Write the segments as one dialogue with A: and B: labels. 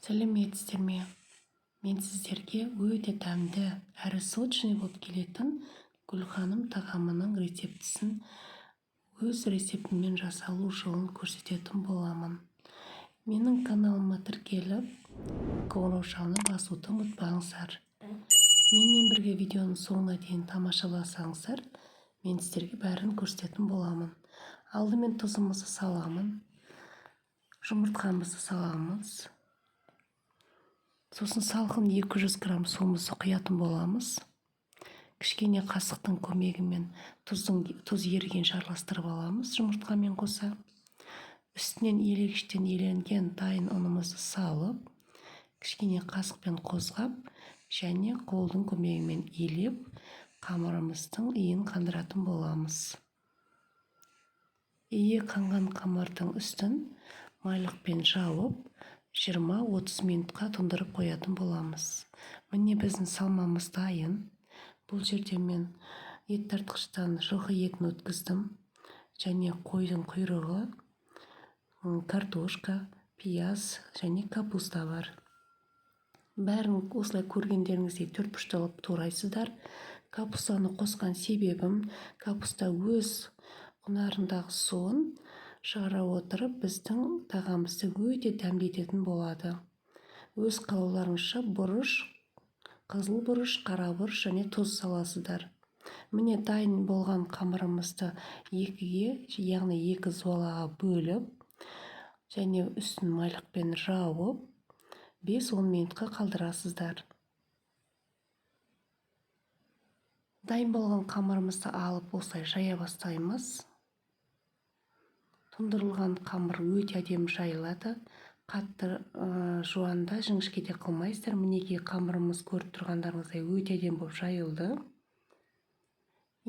A: Сәлеметсіздер ме? Мен сіздерге өте дәмді әрі сочный болып келетін Гүлханым тағамының рецептісін өз рецептіммен жасалу жолын көрсететін боламын. Менің каналыма тіркеліп, қоңыраушаны басуды ұмытпаңыздар. Менімен бірге видеоның соңына дейін тамашаласаңыздар, мен сіздерге бәрін көрсететін боламын. Алдымен тұзымызды саламын, жұмыртқамызды саламыз. Сосын салқын 200 грамм суымызды құятын боламыз. Кішкене қасықтың көмегімен тұз ерігенше араластырып аламыз жұмыртқамен қоса. Үстінен елегіштен еленген дайын ұнымызды салып, кішкене қасықпен қозғап және қолдың көмегімен илеп, қамырымыздың иін қандыратын боламыз. Иі қанған қамырдың үстін майлықпен жауып, 20-30 минутқа тұндырып қоятын боламыз. Міне біздің салмамыз дайын. Бұл жерде мен ет тартқыштан жылқы етін өткіздім және қойдың құйрығы, картошка, пияз және капуста бар. Бәрін осылай көргендеріңіздей төрт бұрышталып турайсыздар. Капустаны қосқан себебім, капуста өз құнарындағы суын шығара отырып, біздің тағамымызды өте дәмді ететін болады. Өз қалауларыңызша бұрыш, қызыл бұрыш, қара бұрыш және тұз саласыздар. Міне дайын болған қамырымызды екіге, яғни екі зуалаға бөліп, және үстін майлықпен жауып, 5-10 минутқа қалдырасыздар. Дайын болған қамырымызды алып осылай жая бастаймыз. Тұндырылған қамыр өте әдемі жайылады. Қатты жуанда жіңішке де қылмайсыздар. Мінекей қамырымыз көріп тұрғандарыңыздай өте әдемі болып жайылды.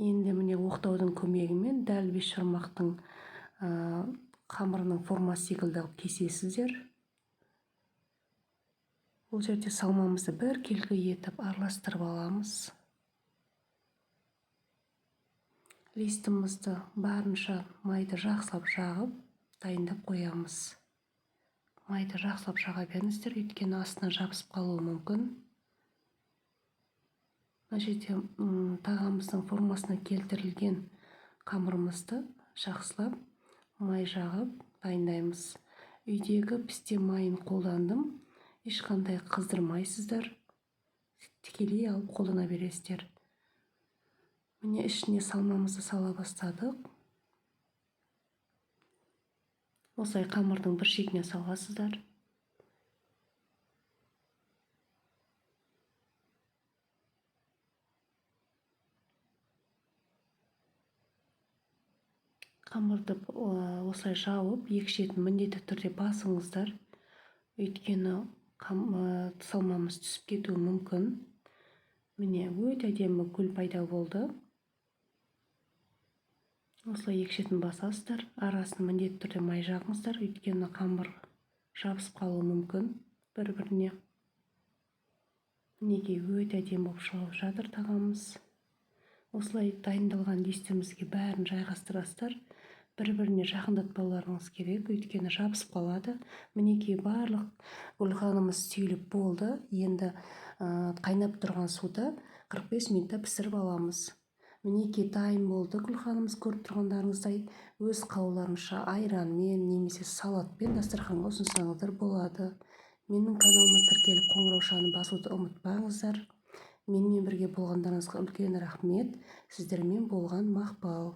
A: Енді міне оқтаудың көмегімен дәл бешбармақтың қамырының формасы секілді қылып кесесіздер. Бұл жерде салмамызды біркелкі етіп араластырып аламыз. Листімізді барынша майды жақсылап жағып, дайындап қоямыз. Майды жақсылап жаға беріңіздер, өйткені астына жабысып қалуы мүмкін. Мына жерде тағамымыздың формасына келтірілген қамырымызды жақсылап май жағып дайындаймыз. Үйдегі пісте майын қолдандым. Ешқандай қыздырмайсыздар, тікелей алып қолдана бересіздер. Міне ішіне салмамызды сала бастадық. Осылай қамырдың бір шетіне саласыздар. Қамырды осылай жауып, екі шетін міндетті түрде басыңыздар. Өйткені салмамыз түсіп кетуі мүмкін. Міне өте әдемі гүл пайда болды. Осылай екі шетін басасыздар. Арасын міндетті түрде май жағыңыздар, өйткені қамыр жабысып қалуы мүмкін бір-біріне. Мінекей өте әдемі болып шығып жатыр тағамымыз. Осылай дайындалған листімізге бәрін жайғастырасыздар. Бір-біріне жақындатпауларыңыз керек, өйткені жабысып қалады. Мінекей барлық гүлханымыз түйіліп болды. Енді қайнап тұрған суда 45 минутта пісіріп аламыз. Мінекей дайын болды гүлханымыз, көріп тұрғандарыңыздай. Өз қалауларыңызша айранмен немесе салатпен дастарханға ұсынсаңыздар болады. Менің каналыма тіркеліп қоңыраушаны басуды ұмытпаңыздар. Менімен бірге болғандарыңызға үлкен рахмет. Сіздермен болған Мақпал.